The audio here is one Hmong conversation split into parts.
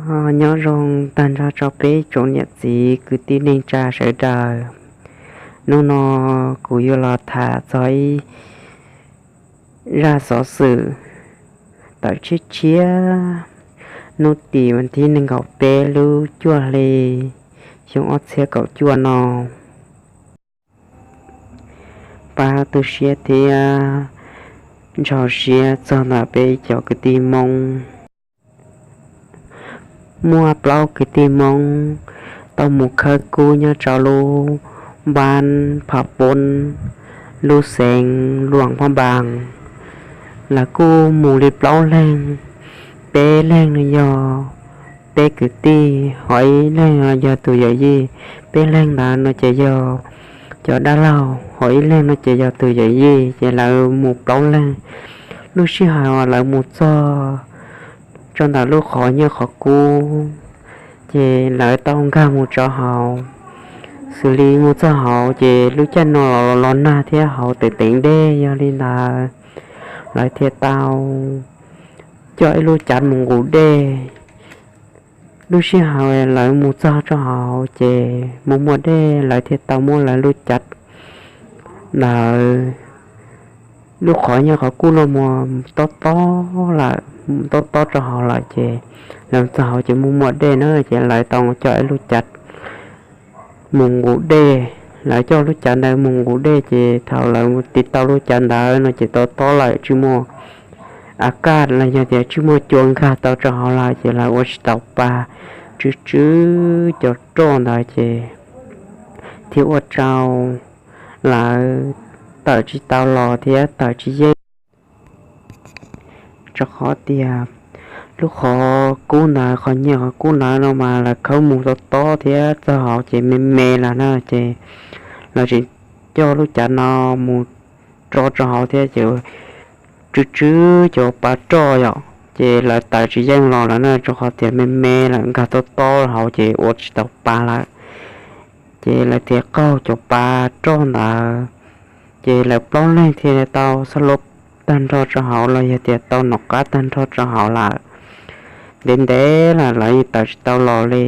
Nyob zoo tag nrho rau peb tsoom niam txiv kwv tij neej tsa sawv daws. Hnub no kuv yuav los tham txog ib zaj xov xwm tawm tshiab tshiab hnub tim vas thib nees nkaum peb lub cuaj hli xyoo ob txhiab kaum cuaj no. Pab tu siab thiab ntshau siab txog ntawm peb cov kwv tij Hmoob. Muaj plaub kwv tij Hmoob tau mus khawb kub nyob rau lub npab Pham Poob, lub xeev Luam Phab Npaas. Lawv kuj mus li plaub leeg, peb leeg no yog peb kwv tij, ho ib leeg yog tus yawm yij. Peb leeg ntawd no ces yog cov dab laug, ho ib leeg no ces yog tus yawm yij, ces lawv mus plaub leeg. Lub sij hawm uas lawv mus txog rau ntawm lub qhov nyiaj qhov kub, ces lawv tau nkag mus rau hauv. Xws li mus txog hauv ces lub caij no los los nag thiab hauv teev teev dej, yog li ntawd lawv thiaj tau coj ib lub cav mus nqus dej. Lub sij hawm lawv mus txog rau hauv ces mus muaj dej, lawv thiaj tau muab lawv lub cav ntawd, lub qhov nyiaj qhov kub no mus tob tob lawm, tob tob rau hauv lawm ces lawv txog hauv ces mus muaj dej na, ces lawv tau coj ib lub cav mus nqus dej. Lawv coj lub cav ntawd mus nqus dej ces thaum lawv mus tiv tau lub cav ntawd no ces tob tob lawm, tsis muaj a kaj los yog tias tsis muaj cua nkag tau rau hauv lawm, ces lawv ua tsis tau pa, tsw tsw cov roj ntawd ces thiaj ua rau lawv tawm tsis tau los thiab tawm tsis yeej, rau qhov tias lub qhov kub ntawd, qhov nyiaj qhov kub ntawd no mas lawv khawb mus tob tob thiab txog hauv ces me me lawm na, ces lawv tseem coj lub cav no mus tso rau hauv thiab ces tsw tsw cov pa roj yom, ces lawv tawm tsis yeej los lawm na, rau qhov tias me me lawm, nkag tob tob hauv ces ua tsis tau pa lawm. Ces lawv thiaj qaug cov pa roj ntawd, ces lawv plaub leeg thiaj tau xab lab tag nrho rau hauv los yog tias tau nom qab tag nrho rau hauv lawm. Ntev ntev lawm lawv tawm tsis tau los li.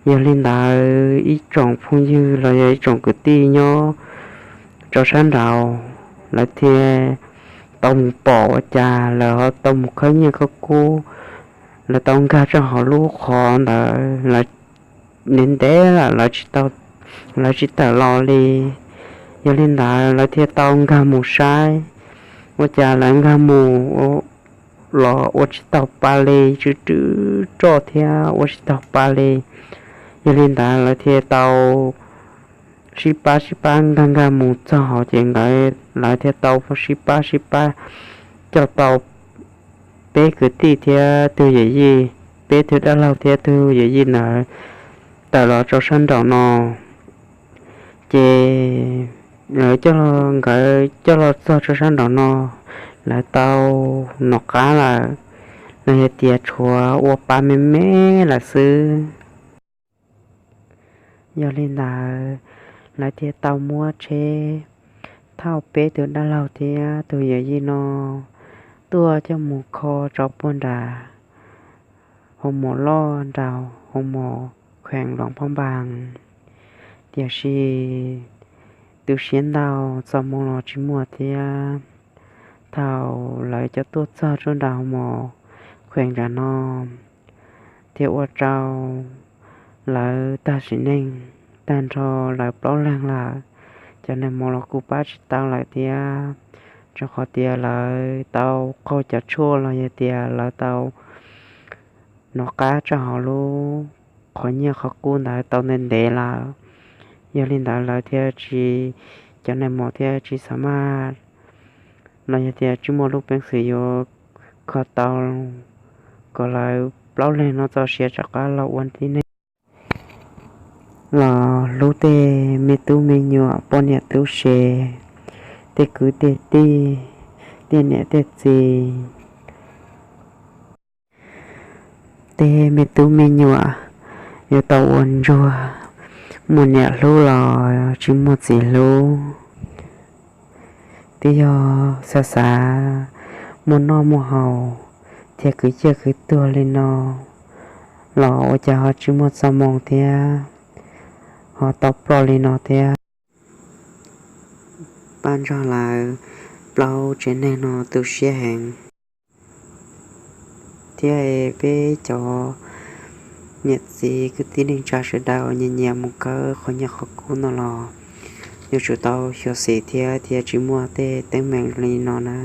Yog li ntawd ib tsoom phooj ywg los yog ib tsoom kwv tij nyob rau sab nraud, lawv thiaj tau mus pom ua cas lawv ho tau mus khawb nyiaj khawb kub, lawv tau nkag rau hauv lub qhov ntawd, lawv ntev ntev lawm lawv tsis tau, lawv tsis tawm los li. Yog li ntawd lawv thiaj tau nkag mus saib, ua cas lawv nkag mus los ua tsis tau pa li, tsw tsw roj thiab ua tsis tau pa li. Yog li ntawd lawv thiaj tau sib pab sib pab nkag nkag mus txog hauv ces nkawd, lawv thiaj tau sib pab sib pab coj tau peb kwv tij thiab tug yawm yij, peb tug dab laug thiab tug yawm yij ntawd tawm los rau sab nraum no. Ces lawv, nkawd coj los txog rau sab nraum no, lawv tau nom qab lawm, los yog tias tshuav ua pa me me lawm xwb. Yog li ntawd, lawv thiaj tau muab tsheb thauj peb tug dab laug thiab tug yawm yij no tuaj coj mus kho rau puag nram hoo mom loj nram hoo mom kheem Luam Phab Npas. Tiam sis tu siab ntau, txoj hmoo los tsis muaj thiab. Thaum lawv coj tuaj txog rau nram hoo mom kheem nram no, thiaj ua rau lawv tag sim neej tag nrho lawv plaub leeg lawm. Cov neeg mos los kuj pab tsis tau lawm thiab, rau qhov tias lawv tau qaug cov tshuaj los yog tias lawv tau nov qab rau hauv lub qhov nyiaj qhov kub ntawd tau ntev ntev lawm. Yog li ntawd lawv thiaj tsis, cov neeg mos thiaj tsis xa maj los yog tias tsis muaj lub peev xwm yuav kho tau kom lawv plaub leeg no txoj sia rov qab los ua tib neeg, los hlub tej me tub me nyuam, poj niam tub se, tej kwv tej tij, tej niam tej txiv. Tej me tub me nyuam yuav tau ua ntsuag, muaj niam hlub los tsis muaj txiv hlub. Twb yog xav xav muaj noj muaj haus thiab kwv ciaj kwv tuag li no, los ua cas ho tsis muaj txoj moo thiab ho tau ploj li no thiab. Paj Ntsaug lawv plaub tsev neeg no tu siab heev, thiab peb cov niam txiv kwv tij neej tsa sawv daws nyias nyias mus khawb qhov nyiaj qhov kub no los yuav tsum tau xyuam xim thiab thiaj tsis muaj tej teeb meem li no na.